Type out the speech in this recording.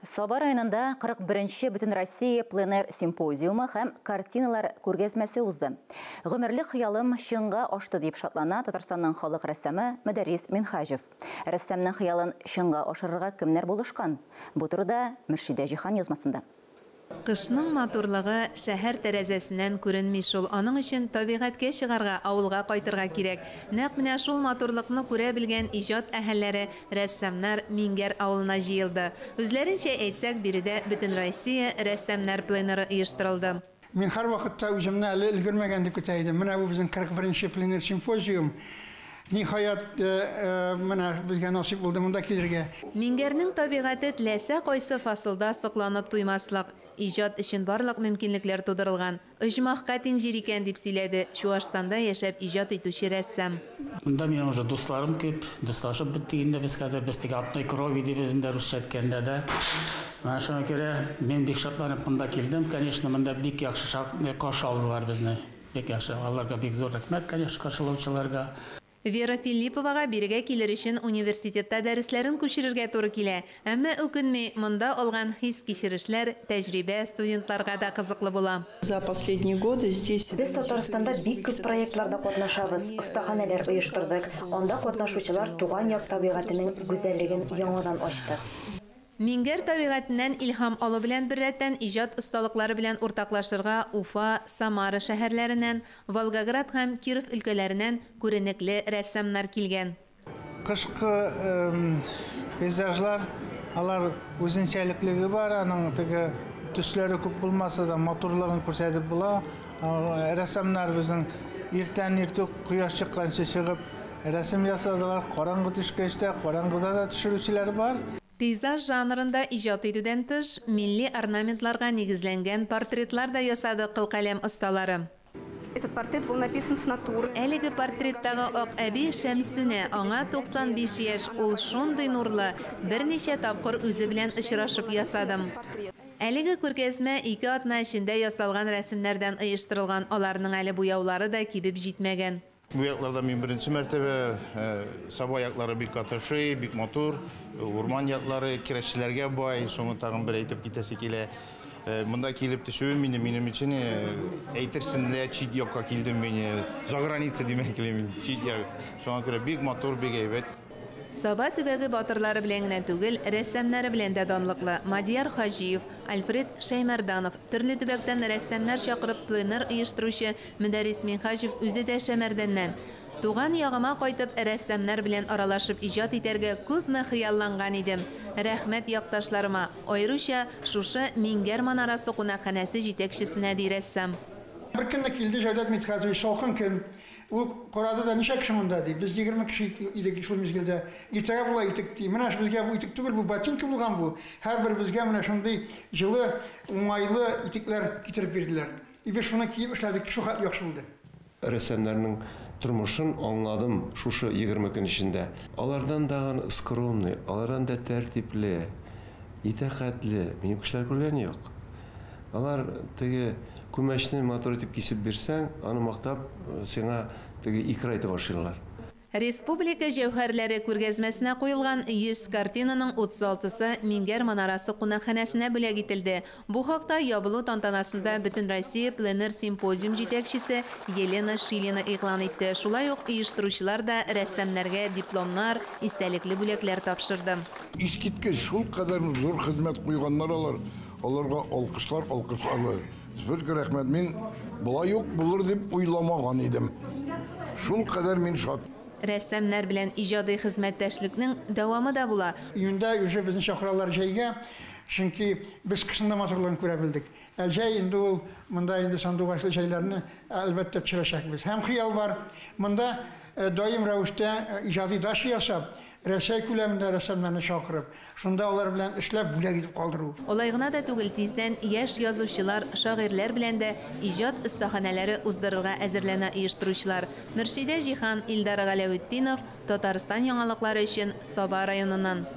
Саба районында 41 Бөтенроссия пленэр симпозиумы һәм картиналар күргәзмәсе узды. Гомерлек хыялым чынга ашты дип шатлана Татарстанның халык рәссамы Мөдәррис Минһаҗев. Рәссамның хыялын чынга ашырырга кемнәр булышкан? Бу турыда Мөршидә Җиһан язмасында. Кышның матурлыгы шәһәр тәрәзәсеннән күренми шул. Аның өчен табигатькә чыгарга, авылга кайтырга кирәк. Нәкъ менә шул матурлыкны күрә белгән иҗат әһелләре, рәссамнар Миңгәр авылына җыелды. Үзләренчә әйтсәк, биредә Бөтенроссия рәссамнар пленэры оештырылды. Мин һәрвакытта үземне әле өлгермәгән дип көтә идем. Менә бу безнең 41 нче пленэр симпозиум. Ниһаять, менә безгә насыйп булды монда килергә. Миңгәрнең табигате теләсә кайсы фасылда сокланып туймаслык. Иҗат өчен барлык мөмкинлекләр тудырылган. Оҗмахка тиң җир икән, дип сөйләде Чуашстанда яшәп иҗат итүче рәссам. Монда минем уже дусларым күп, дуслашып беттек инде без хәзер, без теге одной крови дибез инде русча әйткәндә дә. Менә шуңа күрә мин бик шатланып монда килдем. Конечно, монда бик яхшы каршы алдылар безне. Бик яхшы. Аларга бик зур рәхмәт, конечно, каршылаучыларга. Вера Филипповага бирегә килер өчен университетта дәресләрен күчерергә туры килә. Әмма үкенми, монда алган хис-кичерешләр, тәҗрибә студентларга да кызыклы була. За последние годы здесь Без Татарстанда бик күп проектларда катнашабыз, остаханәләр оештырдык. Анда катнашучылар туган як табигатенең гүзәллеген яңадан ачты. Миңгәр табигатеннән илһам алу белән беррәттән иҗат осталыклары белән уртаклашырга Уфа, Самара шәһәрләреннән, Волгоград һәм Киров өлкәләреннән күренекле рәссамнар килгән. Кышкы пейзажлар, алар үзенчәлеклеге бар, аның теге төсләре күп булмаса да матурлыгын күрсәтеп була. Рәссамнар безнең иртән иртүк кояш чыкканчы чыгып рәсем ясадылар, караңгы төшкәч тә, караңгыда да төшерүчеләр бар. Пейзаж жанрында иҗат итүдән тыш, милли орнаментларга нигезләнгән портретлар да ясады кылкаләм осталары. Этот портрет был написан с натуры. Әлеге портреттагы ак әби Шәмсүнә, аңа 95 яшь, ул шундый нурлы, берничә тапкыр үзе белән очрашып ясадым. Әлеге күргәзмә 2 атна эчендә ясалган рәсемнәрдән оештырылган, аларның әле буяулары да кибеп җитмәгән. Бу якларда мин беренче мәртәбә, Саба яклары бик катышый, бик матур, урман яклары, керәшчеләргә бай, шуны тагын бер әйтеп китәсе килә. Монда килеп төшүем минем өчен әйтерсең лә чит якка килдем мин, за граница димәк киләм, чит як. Шуңа күрә бик матур, бик әйбәт. Саба төбәге батырлары белән генә түгел, рәссамнары белән дә данлыклы. Мадияр Хаҗиев, Альфред Шәймәрданов, төрле төбәктән рәссамнар чакырып пленэр оештыручы Мөдәррис Минһаҗев үзе дә Шәмәрдәннән. Туган ягыма кайтып, рәссамнар белән аралашып иҗат итәргә күпме хыялланган идем. Рәхмәт якташларыма, аеруча шушы Миңгәр манарасы кунакханәсе җитәкчесенә, ди рәссам. Бер көнне килде Җәүдәт Мидхәтович, салкын көн. Ул карады да, ничә кеше монда, ди. Без 20 кеше идек шул мизгелдә. Иртәгә була итек, ди. Менә безгә бу итек түгел, бу ботинка булган бу. Һәрберебезгә менә шундый җылы, уңайлы итекләр китереп бирделәр. И без шуны киеп эшләдек, шул хәтле яхшы булды. Рәссамнарның тормышын аңладым шушы 20 көн эчендә. Алардан да скромный, алардан да тәртипле, итәкатьле минем кешеләр күргән юк. Алар теге күмәчне матур итеп кисеп бирсәң, аны мактап сиңа теге икра итеп ашыйлар. Республика җәүһәрләре күргәзмәсенә куелган 100 картинаның 36-сы Миңгәр манарасы кунакханәсенә бүләк ителде. Бу хакта ябылу тантанасында Бөтенроссия пленэр симпозиум җитәкчесе Елена Шилина игълан итте. Шулай ук оештыручылар да рәссамнарга дипломнар, истәлекле бүләкләр тапшырды. Искиткеч, шул кадәр зур хезмәт куйганнар алар. Аларга алкышлар, алкышлар. Бик рәхмәт. Мин болай ук булыр дип уйламаган идем. Шул кадәр мин шат. Рәссамнар белән иҗади хезмәттәшлекнең дәвамы да була. Июньдә уже безне чакыралар җәйгә, чөнки без кышын да матурлыгын күрә белдек. Ә җәй инде ул монда инде сандугачлы җәйләрне әлбәттә төшерәчәкбез. Һәм хыял бар. Монда даим рәвештә иҗади дача ясап, Рәсәй күләмендә рәссамнарны чакырып, шунда алар белән эшләп бүләк итеп калдыру. Алай гына да түгел, тиздән яшь язучылар, шагыйрьләр белән дә иҗат остаханәләре уздырырга әзерләнә оештыручылар. Мөршидә Җиһан, Илдар Галәветдинов, Татарстан яңалыклары өчен Саба районыннан.